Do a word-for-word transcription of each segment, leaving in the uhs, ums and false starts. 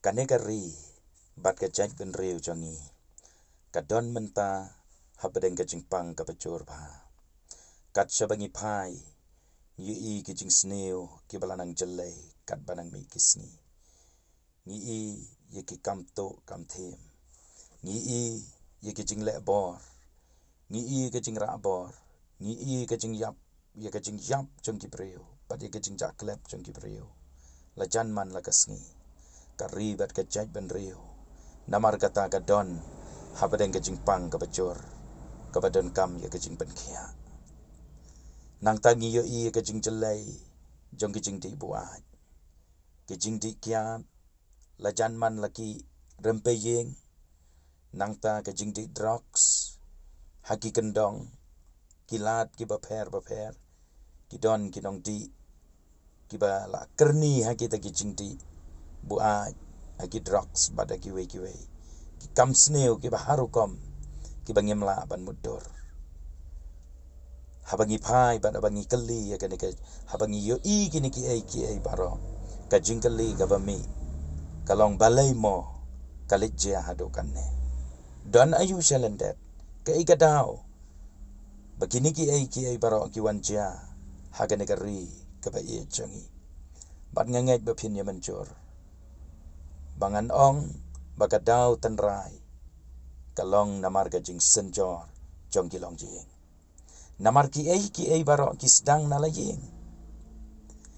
Kane ka ri bad ka jaitbynriew jong ngi ka don mynta hapdeng ka jingpang kaba jur bha. Kat shaba ngi phai, ngi ïohi ki jingsniew kiba la nang jyllei katba nang mih ki sngi. Ngi ïohi ïa ki kam tuh kam thiem. Ngi ïohi ïa ki jingleh bor. Ngi ïohi ïa ka jingrah bor. Ngi ïohi ïa ka jingïap, ïa ka jingïap jong ki briew bad ïa ka jingjah klep jong ki briew. La jan man la ka sngi, ka ri bad ka jaitbynriew, namar kata ka don hapdeng ka jingpang kaba jur, kaba donkam ïa ka jingpynkhiah. Nangta ngi ïohi ïa ka jingjyllei jong ki jingdih buaid, ki jingdih kiad, la jan man la ki rympei ïing. Nangta ka jingdih drugs ha ki kyndong, ki lad kiba pher bapher. Ki don ki nongdih kiba la kyrni ha kita ki jingdih buaid, ha ki drugs bad ha kiwei kiwei ki kam sniew kiba har rukom, kiba ngim lah ban mutdur. Haba ngi phai bad haba ngi kylli ïa kane ka, haba ngi ïohi kine kiei kiei baroh, ka jingkylli kaba mih ka long, balei mo ka leit jia haduh katne? Don aïu sha lyndet? Kaei ka daw ba kine kiei kiei baroh ki wan jia ha kane ka ri kaba ïeit jong ngi? Bad nga ngeit ba phin ïa mynjur ba ngan ong ba ka daw tynrai ka long namar ka jingsynjor jong ki longïing. Namar kiei kiei baroh ki sdang na la ïing.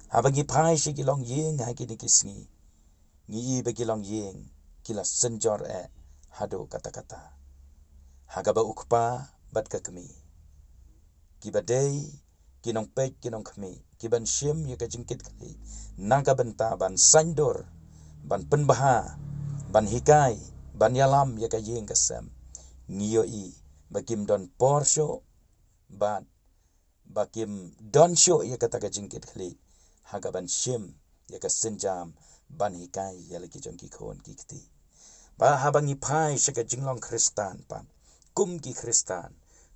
Haba ngi phai sha ki longïing ha kine ki sngi, ngi ïohi ba ki longïing ki la synjor eh haduh katta katta, ha kaba u kpa bad ka kmie, kiba dei ki nongpeit ki nongkhmih, kiban shim ïa ka jingkitkhlieh na ka bynta ban saiñdur, ban pynbha, ban hikai, ban ïalam ïa ka ïing ka sem. Ngi ïohi ba kim don por shuh bad ba kim don shuh ïa kata ka jingkitkhlieh ha kaban shim ïa ka sienjam ban hikai ïa la ki jong ki khun ki kti. Bad haba ngi phai sha ka jinglong Khristan pat, kum ki Khristan,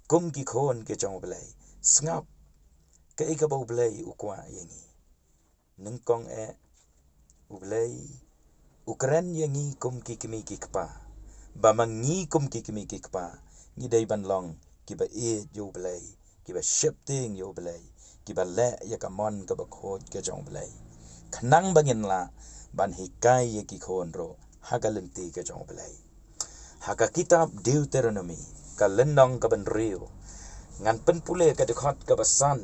kum ki khun ki jong U Blei, sngap kaei kaba U Blei u kwah ïa ngi. Nyngkong eh, U Blei u kren ïa ngi kum ki kmie ki kpa, ba ma ngi kum ki kmie ki kpa ngi dei ban long kiba ïeit ïa U Blei, kiba sheptieng ïa U Blei, kiba leh ïa ka mon kaba khuid ka jong U Blei, khnang ba ngin lah ban hikai ïa ki khun ruh ha ka lynti ka jong U Blei. Ha ka kitab Deuteronomi, ka lynnong kaba hynriew, ngan pynpule ka dkhot kaba san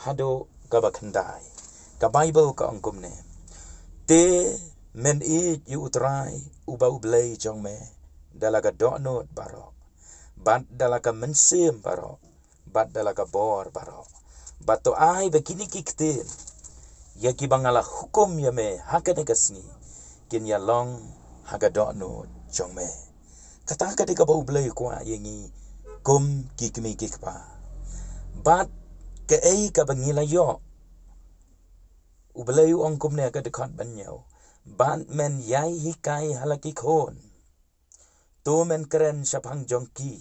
haduh kaba khyndai. Ka Baibl ka ong kumne: Te men ïeit ïa U Trai uba U Blei jong me da la ka dohnud baroh, bad da la ka mynsiem baroh, bad da la ka bor baroh. Bad to ai ba kine ki ktien ïa kiba nga la hukum ïa me ha kane ka sngi kin ïa long ha ka dohnud jong me. Kata ka dei kaba U Blei u kwah ïa ngi kum ki kmie ki kpa. Bad kaei kaba ngi la ïoh? U Blei u ong kumne ha ka dkhot ba hynñiew: Bad men ïai hikai ha la ki khun. To men kren shaphang jong ki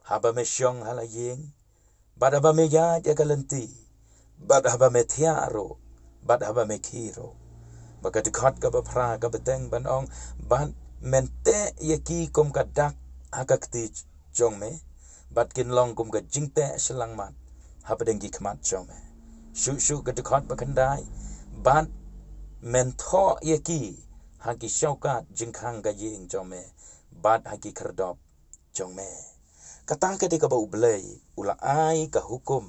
haba me shong ha la ïing, bad haba me ïaid ïa ka lynti, bad haba me thiah ruh, bad haba me khie ruh. Bad ka dkhot kaba phra ka bteng ban ong: Bad men teh ïa ki kum ka dak ha ka kti jong me, bad kin long kum ka jingteh shyllangmat hapdeng ki khmat jong me. Shuh shuh ka dkhot ba khyndai: Bad men thoh ïa ki ha ki shawkat jingkhang ka ïing jong me, bad ha ki khyrdop jong me. Kata ka dei kaba U Blei u la ai ka hukum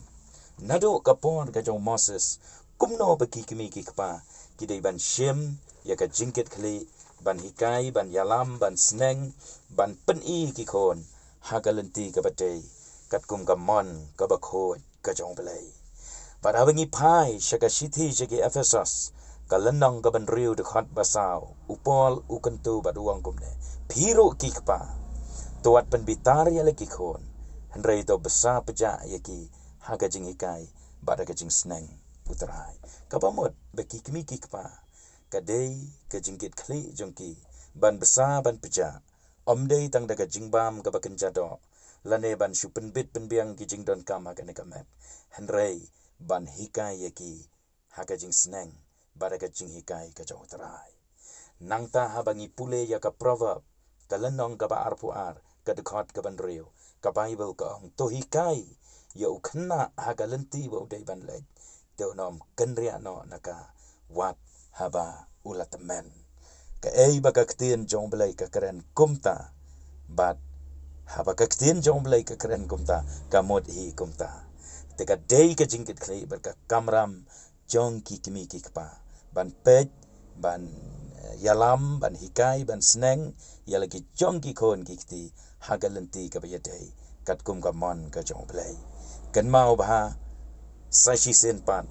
naduh ka por ka jong u Moses, kumno ba ki kmie ki kpa ki dei ban shim ïa ka jingkitkhlieh, ban hikai, ban ïalam, ban sneng, ban pyni ki khun ha ka lynti kaba dei, katkum ka mon kaba khuid ka jong U Blei. Bad haba ngi phai sha ka shithi sha ki Ephesos, ka lynnong kaba hynriew, dkhot ba saw, u Paul u kyntu bad u ong kumne: Phi ruh ki kpa, to wat pynbitar ïa la ki khun, hynrei to bsa pjah ïa ki ha ka jinghikai bad ha ka jingsneng U Trai. Kaba mut ba ki kmie ki kpa, ka dei ka jingkitkhlieh jong ki ban bsa ban pjah, ym dei tang da ka jingbam kaba kynja doh, lane ban shu pynbit pynbiang ki jingdonkam ha kane ka met, hynrei ban hikai ïa ki ha ka jingsneng bad ha ka jinghikai ka jong U Trai. Nangta haba ngi pule ïa ka Proverb, ka lynnong kaba arphew ar, ka dkhot kaba hynriew, ka Baibl ka ong, to hikai ïa u khynnah ha ka lynti ba u dei ban leit, te un ym kynriah noh na ka, wat haba u la tymmen. Kaei ba ka ktien jong U Blei ka kren kumta, bad haba ka ktien jong U Blei ka kren kumta, ka mut hi kumta. Te ka dei ka jingkitkhlieh bad ka kamram jong ki kmie ki kpa ban peit, ban, eh, ïalam, ban hikai, ban sneng ïa la ki jong ki khun ki kti ha ka lynti kaba ïadei katkum ka mon ka jong U Blei. Kynmaw bha, sa shisien pat,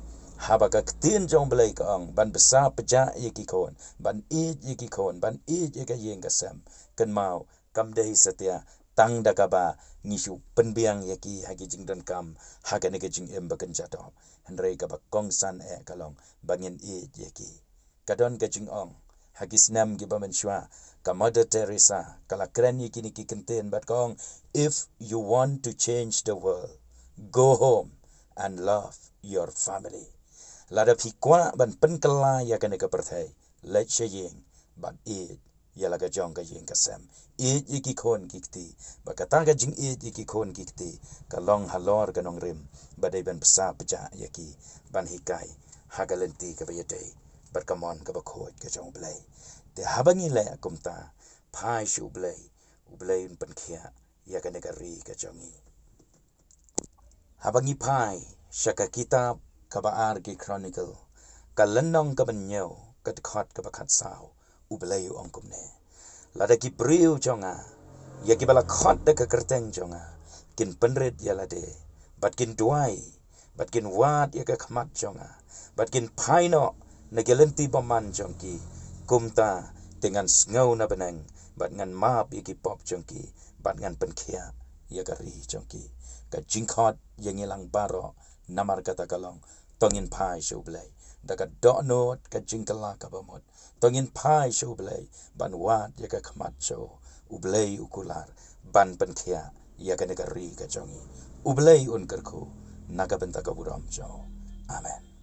haba ka ktien jong U Blei ka ong ban bsa pjah ïa ki khun, ban ïeit ïa ki khun, ban ïeit ïa ka ïing ka sem, kynmaw kam dei satia tang da kaba ngi shu pynbiang ïa ki ha ki jingdonkam ha kane ka jingim ba kynja doh, hynrei kaba kongsan eh ka long ba ngin ïeit ïa ki. Ka don ka jingong ha ki snem kiba mynshuwa, ka Mother Teresa ka la kren ïa kine ki kyntien bad ka ong, if you want to change the world, go home and love your family. Lada phi kwah ban pynkylla ïa kane ka pyrthei, leit sha ïing bad ïeit ïa la ka jong ka ïing ka sem. Ïeit ïa ki khun ki kti. Ba kata ka jingïeit ïa ki khun ki kti ka long halor ka nongrim ba dei ban bsa pjah ïa ki, ban hikai ha ka lynti kaba ïadei bad ka mon kaba khuid ka jong U Blei. Te haba ngi leh kumta, phai sha U Blei, U Blei un pynkhiah ïa kane ka ri ka jong ngi. Haba ngi phai sha ka kitab kaba ar ki Chronicle, ka lynnong kaba hynñiew, ka dkhot kaba khatsaw, U Blei u ong kumne, lada ki briew jong nga, ïa kiba la khot da ka kyrteng jong nga, kin pynrit ïa lade, bad kin duwai, bad kin wad ïa ka khmat jong nga, bad kin phai noh na ki lynti bymman jong ki, kumta te ngan sngew na bneng bad ngan map ïa ki pop jong ki, bad ngan pynkhiah ïa ka ri jong ki. Ka jingkhot ïa ngi lang baroh, namar kata ka long, to ngin phai sha U Blei da ka dohnud, ka jingkylla kaba mut. To ngin phai sha U Blei ban wad ïa ka khmat jong U Blei, u kular ban pynkhiah ïa kane ka ri ka jong ngi. U Blei un kyrkhu na ka bynta ka burom jong u. Amen.